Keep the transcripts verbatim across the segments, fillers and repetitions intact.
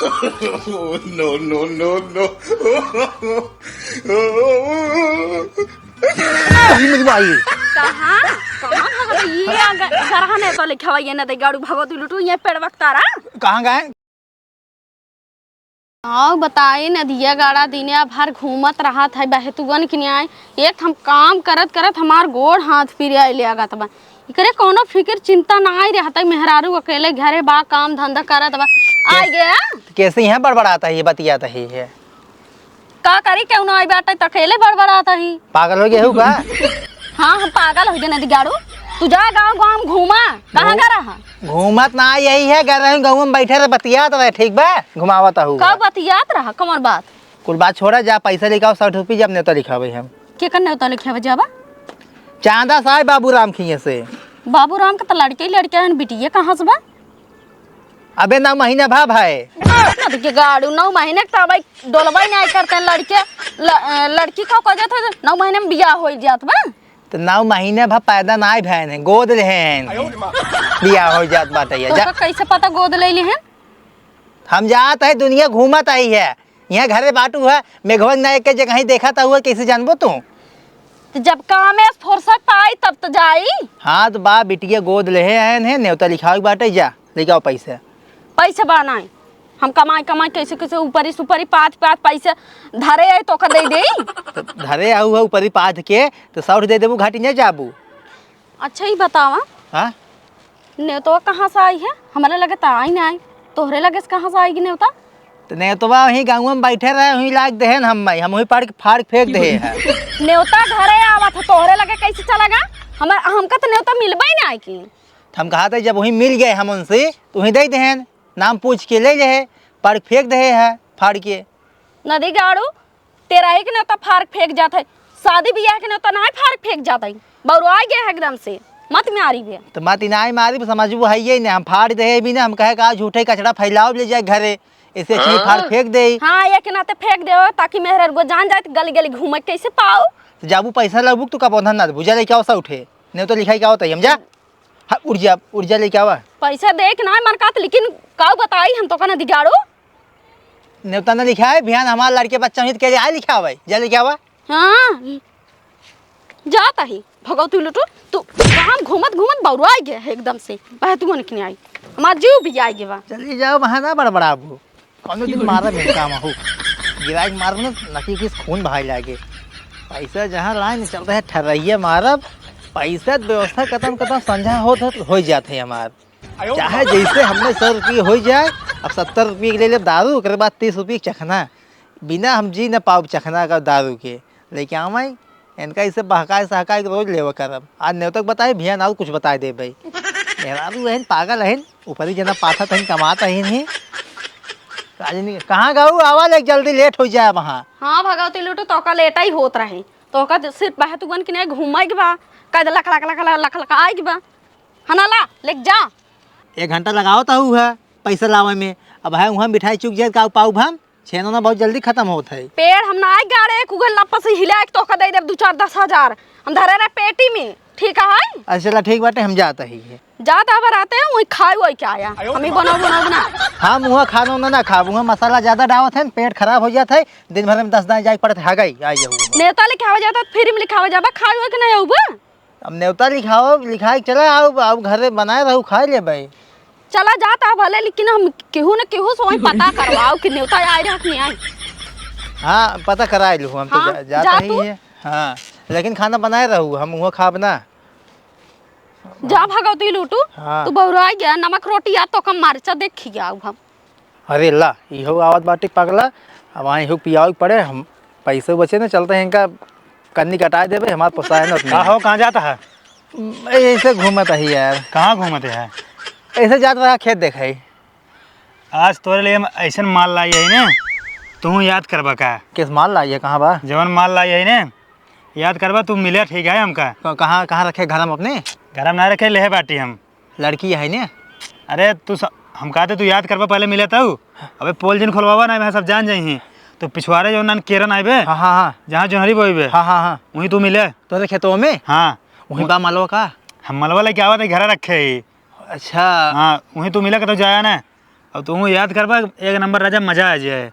Oh, no, no, no, no। अरे मेरी माई। कहाँ? कहाँ भगल? ये आ ग-, गरहा ने तो लिखा हुआ, ये नदी गाड़ू भगवती लुटू, ये पेड़ वक्तारा। कहाँ गए? आओ बताई, नदिया गाड़ा दिने भर घूमत रहत है बहतुगन के न्याय। एक हम काम करत करत हमार गोड़ हाथ पिराए लागत बा। एकरे कौनो फिकिर चिंता नाई रहत है, मेहरारू अकेले घरे बा, काम धंधा करत बा। आइ गया। कैसे यहाँ बड़बड़ात ही, बतियात ही है? का करी, केहू ना आई बाटे त अकेले बड़बड़ात ही। पागल होइ गए हो का? हाँ, हम पागल होइ गए नदी गाड़ू। तू जा गाँव गाँव में घूमा, कहाँ घू-, गा रहा? घूमत ना, यही है, गा रहे गाँव में बैठे रहे, बतियात रहे, ठीक बा? घुमावत हूँ। का बतियात रहा, कौन बात? कुल बात छोड़ा, जा पैसा लेके आओ, साठ रुपये, जब नेवता लिखावे हम। केकर नेवता लिखावे जाबा? चांदा साहब बाबू राम खिए से। बाबू राम के तो लड़के ही लड़के हैं, बिटिया कहाँ से बा? अबे नौ महीना भा भाई। अरे के गाड़ू, नौ महीने के तो भाई डोलबा ही नहीं करते हैं लड़के। ल-, अ, लड़की का को जात है, नौ महीने में बियाह हो जात बा। तो नौ महीने भा पैदा ना भैन है, गोद ले हैं। बियाह हो जात बाटे ये। तो जा। का कैसे पता गोद ले ली हैं? हम जात है, दुनिया घूमत आई है। यहाँ घरे बाटू है, मेघवन ना एक जगह ही देखा था हुआ, कैसे जानबो तू? तो जब कामे से फुर्सत पाई तब तो जाई। हाँ तो बा बिटिया गोद ले हैं, हैं, नेवता लिखावे के बाटे, जा लेके आओ पैसे। पैसे बा नाई, हम कमाई कमाई कैसे कैसे ऊपरी सुपरी पाथ पाथ पैसे धरे आई तो का दे देई। तो धरे आऊ है ऊपरी पाथ के, तो सौठ दे देबू, घाटी नहीं जाबू। अच्छा ही बतावा, हाँ? नेवतवा कहाँ से आई है? हमारे लगे तो आई ना आई, तोहरे लगे से कहाँ से आएगी नेवता? तो नेवतवा वहीं गाँव में बैठे रहे, वहीं लाग देहन हम, हम वहीं पाड़ के फाड़ के फेंक दे है। नेवता घरे आवत है, तोहरे लगे कैसे चला गा? हमर, हमका तो नेवता मिलबे ना आई की। हम कहा था जब वहीं मिल गए हम उनसे, तो वहीं दे देहन, नाम पूछ के ले ले, पाड़ के फेंक दे है, फाड़ के। नदी गाड़ू, तेरा ही के नेवता फाड़ के फेंक जात है, शादी बियाह के नेवता ना फाड़ के फेंक जात है। बौराई गया है एकदम से, मत मारी बे। तो मत इनाई मारी, समझबू है ये ने, हम फाड़ दे भी ना, हम कहे का झूठे कचड़ा फैलाओ ले जाए घरे, ऐसे चीज फाड़ फेंक दे। हाँ, एक नाते फेंक दे, ताकि मेहररुआ जान जाए तो गली गली घूमे कैसे पाओ। तो जाबू पैसा लगबू, तू का बंधन ना बुझा लेके आओ सा उठे, नेवता लिखाई का होता है, हम जा। हाँ, उठ जा, उठ जा लेके आवा। पैसा दे के ना मन का, लेकिन का बताई हम तो का नदी गाड़ू। नेवता ना लिखाए, बिहान हमार लड़के बच्चा हुई तो के लिए आए लिखावे, जा लेके आवा। हाँ, जात ही भगवती लुटू, तू काम घूमत घूमत बौराई गया है एकदम से, बहतुअन के नहीं आई, हमार जीव भी आई गया बा। चली जाओ, वहाँ ना बड़बड़ाबू, कौनो दिन मारब इनका महू, गिराई मारब ना, नकी किस खून बहाई लागे। पैसा जहाँ लाइन चल रहे ठर्रैया मारब, पैसा व्यवस्था कतम कतम संझा होत होत हो जात है हमार। चाहे जैसे हमने सौ रुपये हो जाए, अब सत्तर रुपये के ले लेब दारू, ओकरे बाद तीस रुपये के चखना। बिना हम जी न पाउब चखना का दारू के। लेके आवाई, इनका इसे बहकाए सहकाए के रोज लेवा करब। आज नेवतक बताए, भियान और कुछ बताए दे भाई। मेहरारू रहन, पागल रहन, ऊपरी जना पाथत रहन, कमात रहन ही। राजनी, कहाँ गऊ? आवा ले, जल्दी लेट हो जाए वहाँ। हाँ, भगवती लुटू, तोका लेट ही होत रहे। तोका सिर्फ बहतुगन के नहीं घूमे के बा, कद लख लख लख लख लख लख आए के बा। हना ला, लेके जा। एक घंटा लगावत हऊ है पैसा लावे में, अब है वहाँ मिठाई चुक जाए, का पाउब हम? छेना ना बहुत जल्दी खतम होत है। पेड़ हम ना आए गाड़े, एक उगल लप्पा से हिला के तोका दे देब दू चार दस हजार। हम धरे रहे पेटी में, ठीक है? अच्छा, चला ठीक बाटे, हम जात ही है। जात अब रहते हैं, वही खाए वही क्या आया, हम ही बनाओ बनाओ बना। हम वहाँ खाना उना ना खाब, वहाँ मसाला ज्यादा डालत है, पेट खराब हो जात है, दिन भर में दस दाएँ जाए पड़त है, हगाई आ जाऊ। नेवता लिखावा जाता, फ्री में लिखावा जाबा, खाए वही के नहीं आऊबा। अब नेवता लिखाओ, लिखाए के चला आओ, आओ घरे बनाए रहू, खाए ले भाई। चला जाता भले, लेकिन हम केहू न केहू से वहीं पता करवाओ कि नेवता आए रहा कि नहीं आए। हाँ, पता कराए लू, हम तो हाँ, जा, जाता जा ही तू। है। हाँ, लेकिन खाना बनाए रहू, हम वहाँ खाब ना। जा भगवती लूटू, हाँ। तू बौरा गया, नमक रोटी या तो कम मारचा देखी आओ हम। अरे ला, इहो आवत बाटे पगला, अब वहाँ इहो पियावे के पड़े, हम पैसे बचे न, चलते हैं इनका कन्नी कटाए देबे, हमार पोसाए न उतने। का हो, कहाँ जाता है? ऐसे घूमत ही यार। कहाँ घूमत है? ऐसे जात रहा खेत देखे। आज तोरे लिए हम ऐसन माल लाई है ने, तू याद करबा का? किस माल लाई है, कहाँ बा? जवन माल लाई है ने, याद करबा, तू मिले ठीक है हमका। क-, कहाँ, कहाँ रखे घर में अपने? घर में ना रखे, लेहे बाटी हम। लड़की है ने? अरे तू स-, हम कहते तू याद करबा, पहले मिले तऊ। अबे पोल जिन खोलवावा ना, मैं सब जान जाई ही। तो पिछवारे जो नन केरन आइबे, हाँ, हाँ, हाँ। जहाँ जोहरी बोइबे, हाँ, हाँ, हाँ। वहीं तू मिले। तोरे खेतवा में? हाँ। वहीं बा मलवा का? हम मलवा लेके आवा थे, घर रखे ही। अच्छा। हाँ, वहीं तू मिले के तो जाया ना। अब तू याद करबा, एक नंबर राजा, मजा आ जाए।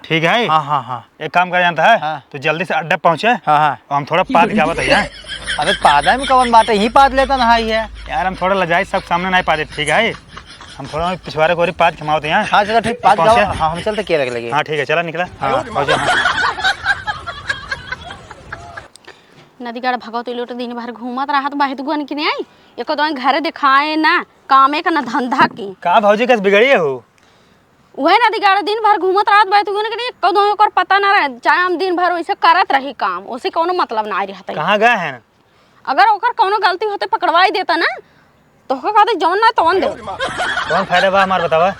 ठीक है? हाँ, हाँ, हाँ। एक काम कर जानता है? हाँ। तू जल्दी से अड्डा पहुँचे। हाँ, हाँ। और हम थोड़ा पाद के आवत है, हाँ? अरे, पादा में कवन बात है, यहीं पाद लेता नहाई है। यार, हम थोड़ा लजाई, सब सामने नहीं पादे, ठीक है? हम थोड़ा पिछवारे को और पाद खमावत है, हाँ? हाँ, चलो, ठीक, पाद पहुँचे? गावा। हाँ, हम चलते केरा के लगे। हाँ, ठीक है, चला निकला। हाँ, पहुँचे, हाँ। नदीगढ़ भगवती लोट दिन भर घूमत रहत बहितगुअन की नहीं आई, एको दो घरे दिखाए ना, कामे का ना धंधा की। का भौजी, कस बिगड़ी हो? उहे नदीगढ़ दिन भर घूमत रहत बहितगुअन की नहीं, एको दो ओकर पता ना रहे, चाहे हम दिन भर वैसे करत रही काम, उसे कौनो मतलब ना आई रहत है। कहाँ गए हैं? अगर ओकर कौनो गलती होते पकड़वाई देता ना, तो ओकर कहते जौन ना तौन दे। कौन फायदा बा हमार, बतावा?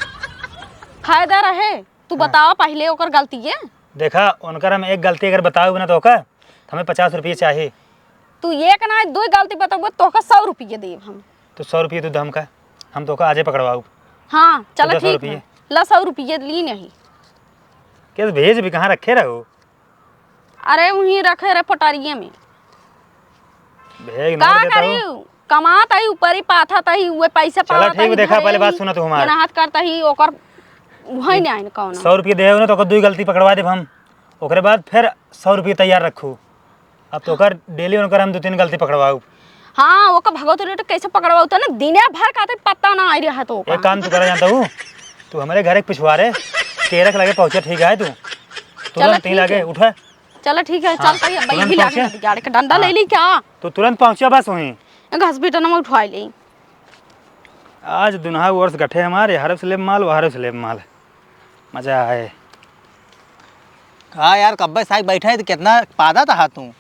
फायदा रहे, तू हाँ। बतावा पहले ओकर गलती है। देखा, उनकर हम एक गलती अगर बताओ ना तो ओकर, तो हमें पचास रुपये चाहिए। तू एक ना दो गलती बताबो, तोहका सौ रुपये देब हम। तो सौ रुपये तू द हमका, हम तोहका आजे पकड़वाऊ। हाँ, चलो तो दो सौ ठीक रुपये। है। ला, सौ रुपये ली नहीं। कैसे भेज भी कहाँ रखे रहो? अरे, वहीं रखे रहे पटारिये में। भेज का मार देता करी? हूँ। कमात आई, ऊपर ही पाथा तही, उहे पैसा चला पावत ठीक, आई, देखा, पहले बात सुना तू हमार। मेहनत करता ही, ओकर वही नहीं आइन कौनो। सौ रुपये दे हो ना, तो ओकर दुई गलती पकड़वा देब हम। ओकरे बाद फिर सौ रुपये तैयार रखू। अब तो ओकर डेली उनकर हम दो तीन गलती पकड़वाऊ। हाँ, ओकर भगवती लोट कैसे पकड़वाऊ? तो ना दिने भर खातिर पता ना आई रहा तो ओकर। एक काम तू करा जानता हूँ, तू हमारे घर एक पिछवारे केरा के लगे पहुँचे, ठीक है? तू चला तुरंत ही ठीक लागे है। उठा। चला ठीक है, हाँ, चलता ही अब तुरंत बैठी लागे पहुँचे। नदी गाड़े के डंडा हाँ। ले ली क्या? तू तुरंत पहुँचे बस वहीं। एक हॉस्पिटल में उठवाई ले। आज दुनहा वर्ष गठे हमारे, हरफ से लेब माल, वहरफ से लेब माल। मजा आए। का यार, कब्बे साइक बैठा है तो कितना पादा था तू?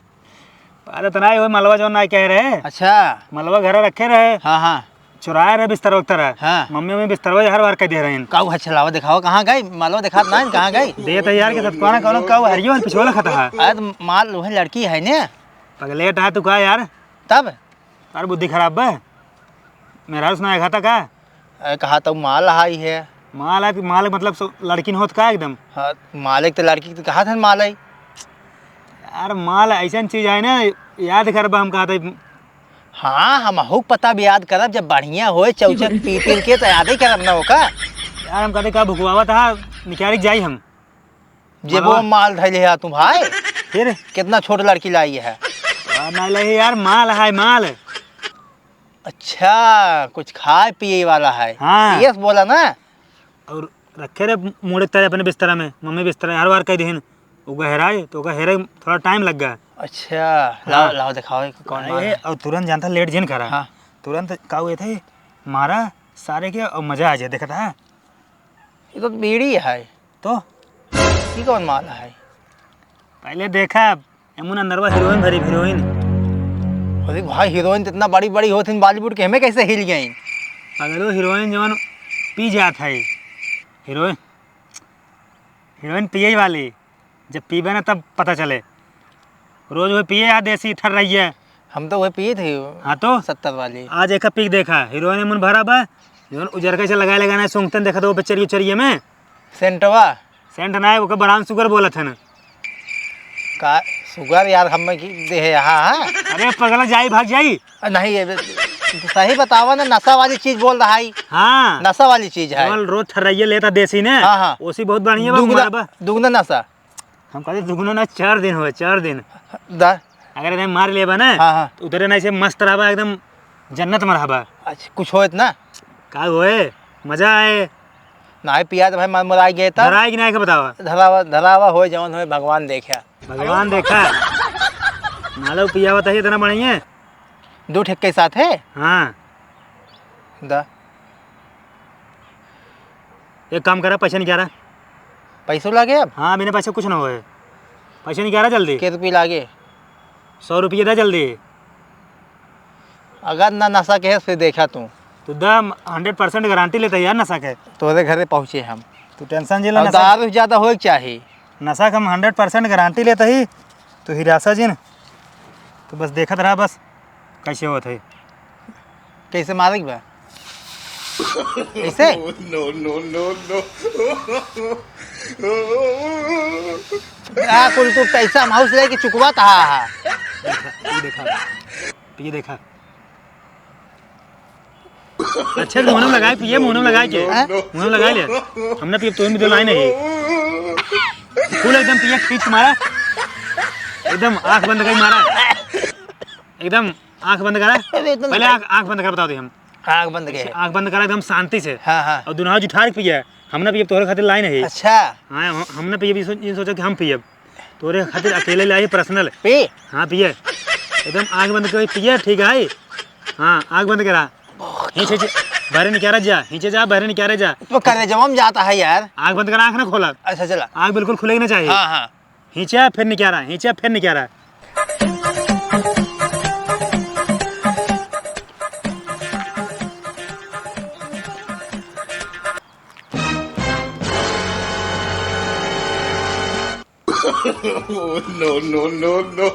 पादा तो नहीं, वो मलवा जो ना कह रहे। अच्छा। मलवा घर रखे रहे। हाँ, हाँ। चुराए रहे बिस्तर वक्तर। हाँ। मम्मी, मम्मी बिस्तरवा हर बार कह दे रहे हैं। का हुआ, छलावा दिखावा, कहाँ गई? मलवा दिखात ना है, कहाँ गई? दे तो यार के सतपाना कौनो का हरियो और पिछवाला खाता है। अरे तो माल वही लड़की है ने। पगलेट है तू का यार? तब? अरे बुद्धि खराब बा। मेहरारू सुनाए खाता का? अरे कहा तो माल हाई है। माल है कि माल मतलब सो लड़किन होत का एकदम? हाँ, मालिक तो लड़की तो कहा था माल है। यार माल ऐसन चीज है ना, याद करबा हम कहते। हाँ, हम अहू पता भी याद करब, जब बढ़िया होए चौचक पीपिल के तो याद ही करब ना ओका। यार हम कहते का भुकवावा था, निकाली जाई हम। जे वो मालवा। माल धइले है तू भाई। फिर? कितना छोट लड़की लाई है। आ, ना ले यार, माल है, माल। अच्छा, कुछ खाए पिए वाला है। हाँ। Yes बोला ना। और रखे रहे मुड़े तरे अपने बिस्तरा में, मम्मी बिस्तरा हर बार कह दिहिन, वो गहराए तो गहरे थोड़ा टाइम लग गया। अच्छा, हाँ। लाओ, लाओ दिखाओ, ये कौन माल अरे, है? और तुरंत जानता लेट जिन करा। हाँ। तुरंत का हुए थे, मारा सारे के और मजा आ जाए, देखा था? ये तो बीड़ी है। तो? ये कौन माल है? पहले देखा, एमुन अंदरवा हीरोइन भरी, हीरोइन। अरे भाई, हीरोइन तो इतना बड़ी बड़ी होत हैं Bollywood के, हमें कैसे हिल गई? पगलो, हीरोइन जवन पी जात है, हीरोइन, हीरोइन पिए वाली, जब पीबे ना तब पता चले। रोज वो पिए आ देसी ठर रही है। हम तो वही पिए थे। हाँ तो? सत्तर वाली। आज एक पी के देखा, हीरोइन एमुन भरा बा, जवन उजर कैसे लगाए लगाना है, सूंघते देखा तो वो पिक्चर उचरिए में। सेंटवा? सेंट ना है, ओके brown sugar बोलत है ना। का sugar यार, हम की देहे, हाँ, हाँ। अरे पगला, जाई, भाग जाई। अ, नहीं, ये सही बतावा ना, नशा वाली चीज बोल रहा है। हाँ। नशा वाली चीज है। जवन रोज ठर्राइये लेता देसी ने, हाँ, हाँ। ओसी बहुत बढ़िया बा, दुगना, हमारा बा। दुगना नशा। हम कहते दुगना ना, चार दिन हुए, चार दिन। दा। अगर इन्हें मार लेबा ना, हाँ, हाँ। तो उधरे ना ऐसे मस्त रहबा, एकदम जन्नत में रहबा। अच्छा, कुछ होत ना? का होए? मजा आए। नाहीं पिया तो भाई, मर मुराई गए तब। धराए कि नाहीं के बतावा? धरावा, धरावा होए, जवन होए, भगवान देखे। भगवान देखा। मालव पिया बताइए, इतना बढ़िया। दो ठेक के साथ है? हाँ। दा। एक काम करा, पैसा निकाला। पैसो लागे अब? हाँ, बिना पैसा कुछ ना होए। पैसा निकाला जल्दी। के रुपये लागे? सौ रुपये दे जल्दी। अगर ना नशा के है, फिर देखा तू। तू दा, हम hundred percent guarantee लेता यार नशा के। तोरे घरे पहुँचे हम। तू tension जिन ला, और नशा दारू ज्यादा होए के चाही। नशा के हम hundred percent guarantee लेता ही। तू हिरासा जिन। तू बस देखत रहा बस, कैसे होत है। कैसे मारे के बा? ऐसे? No, no, no, no। आ, कुल तू पैसा माउस लेके चुकवा कहा है? देखा, ये देखा, ये देखा। अच्छे से मुंह में लगाए पिए, मुंह में लगाए के। हैं? मुंह में लगाए ले। हम ना पिए, तोहन भी तो लाइन है। फुल एकदम पिए, खींच मारा। एकदम आंख बंद कर मारा। एकदम आंख बंद करा। अबे, इतना पहले आंख, आंख बंद कर, बता दे हम। आंख बंद के। आंख बंद करा एकदम शांति से। हाँ, हाँ। और दुनहु जुठार के पिए। हम ना पिए, तोहरे खातिर लाइन है। अच्छा। हाँ, हम, हम ना पिए, भी सोच, ये सोचा कि हम पिए। तोरे खातिर अकेले लाई पर्सनल। पी। हाँ, पिए। एकदम आंख बंद कर पिए, ठीक है? हाँ, आंख बंद करा। हींचे, हींचे, बाहरे निकारा जा, हींचे जा, बाहरे निकारा जा। तो करेजवा में जाता है यार। आंख बंद करा, आंख ना खोला। अच्छा, चला। आंख बिल्कुल खुले ही ना चाहिए। हाँ, हाँ। हींचा, फिर निकारा, हींचा, फिर निकारा। Oh, no, no, no, no।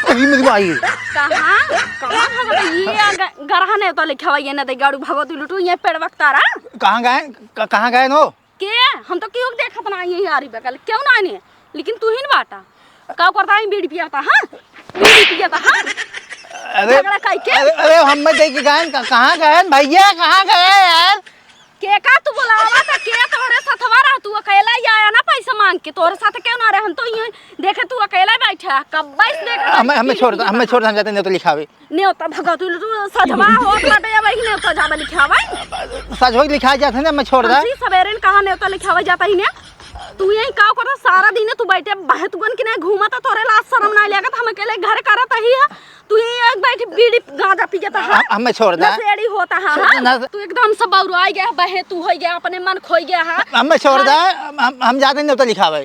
अरे मेरी माई। कहाँ? कहाँ भगत? ये आ ग-, गरहा नेवता लिखावा, ये ना दे गाड़ू भगवती लुटू, ये पेड़ वक्तारा। कहाँ गए? क-, कहाँ गए नो? के? हम तो केहू के देखत ना आई है यारी बगल, केहू ना आने, लेकिन तू ही न बाटा। का करता है, बीड़ी पियता, हाँ? बीड़ी पियता, हाँ? अरे, झगड़ा काई के? अरे, अरे, हम में देख के गए, क-, कहाँ गए भैया, कहाँ गए यार? के का तू बुलावा था, के तोहरे सथवा रहा, तू अकेला ही आया ना पैसा मांग के, तोहरे साथ केहू ना रहे, हम तो यूं देखे तू अकेला ही बैठा, कब्बे से देखे हमें, हमें बीड़ी छोड़ दे, पियता हमें था। छोड़ दे, हम जाते नहीं तो लिखावे। नेवता भगतुल तू सजवा होत बाटे, अब ही नेवता जाबे लिखावे। सजवा लिखा जात है ना, मैं छोड़ दा। हंसी सवेरे ने कहा नेवता लिखावे जाता ही ने। तू यही का करत सारा दिन तू बैठे बहतुगन के नहीं घूमत, तोरे लाज शरम नहीं लागत, हम अकेले घर करत ही है। तू यही एक बैठ बीड़ी गांजा पी जाता है। हम, हमें छोड़ दा। नशेड़ी होता है, छोड़ हाँ? ना। तू एकदम से बौराई गया, बहे तू हो गया, अपने मन खोई गया है। हमें छोड़ दा, हाँ? हम, हम, हम जाते नेवता लिखावे।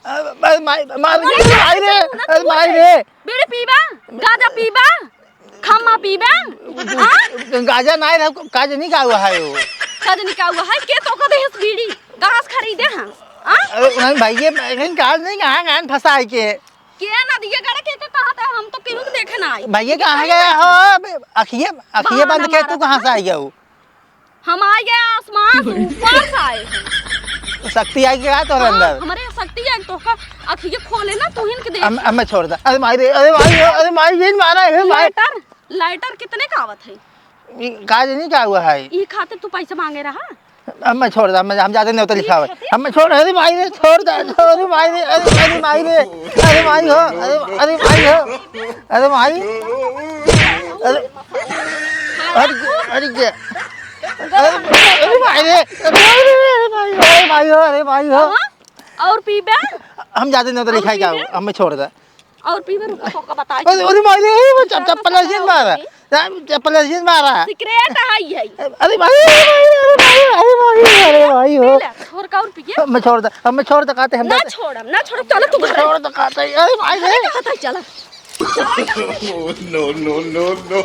अरे माई, मार, अरे माई रे, अरे माई रे। बीड़ी पीबा, गांजा पीबा, खम्मा पीबा, हाँ? गांजा नाय रहा, काज नहीं का हुआ है वो। काज नहीं का हुआ है, के तो कदे हस बीड़ी, गांस खरीदे हैं, हाँ? अरे नहीं भाई, ये कहीं काज नहीं, कहाँ गान फंसा है के? के ना दिए गड़े के, के कहा था, हम तो केहू के देखे ना आई। भैया कहाँ गया हो? अखिए, अखिए बंद के तू कहाँ से आई गया हो? हम आ गए आसमान से, ऊपर से आए हैं। शक्ति आई गया तोहरे हाँ, अंदर? हमरे शक्ति आई, तोहका अखिए खोले ना, तू इनके देख। हम, हमें छोड़ दे। अरे माई रे, अरे माई रे, अरे माई, ये मारा है, भाई। लाइटर, लाइटर कितने का आवत है? ये काज नहीं का हुआ है? ये खातिर तू पैसा मांगे रहा? हमें छोड़ दे, हमें, हम जाते नहीं होते लिखावे। खातिर? हमें छोड़, अरे माई रे, छोड़ दे, अरे माई रे, अरे, अरे माई रे, अरे माई हो, अरे, अरे माई हो, अरे माई, अरे, अरे, अरे क्या? अरे, अरे भाई रे, अरे भाई रे, अरे भाई, अरे भाई हो, अरे भाई हो। हाँ? और पीबे? हम जाते नहीं तो और लिखाई का, पीबे? हमें छोड़ दे। और पीबे, रुको, तोका बताई। अरे, अरे भाई रे, अरे वो चप-, चप्पल से मारा। चप्पल से मारा। सिगरेट है ये। अरे भाई, अरे भाई, अरे भाई, अरे भाई, अरे भाई हो। पी ले, और का और पिए? हमें छोड़ दे, हमें छोड़ दे, कहते हम ना जाते। छोड़म, ना छोड़म, चलो तू घर। छोड़ दे, कहते, अरे भाई रे। अरे कहते, चलो। No, no, no, no।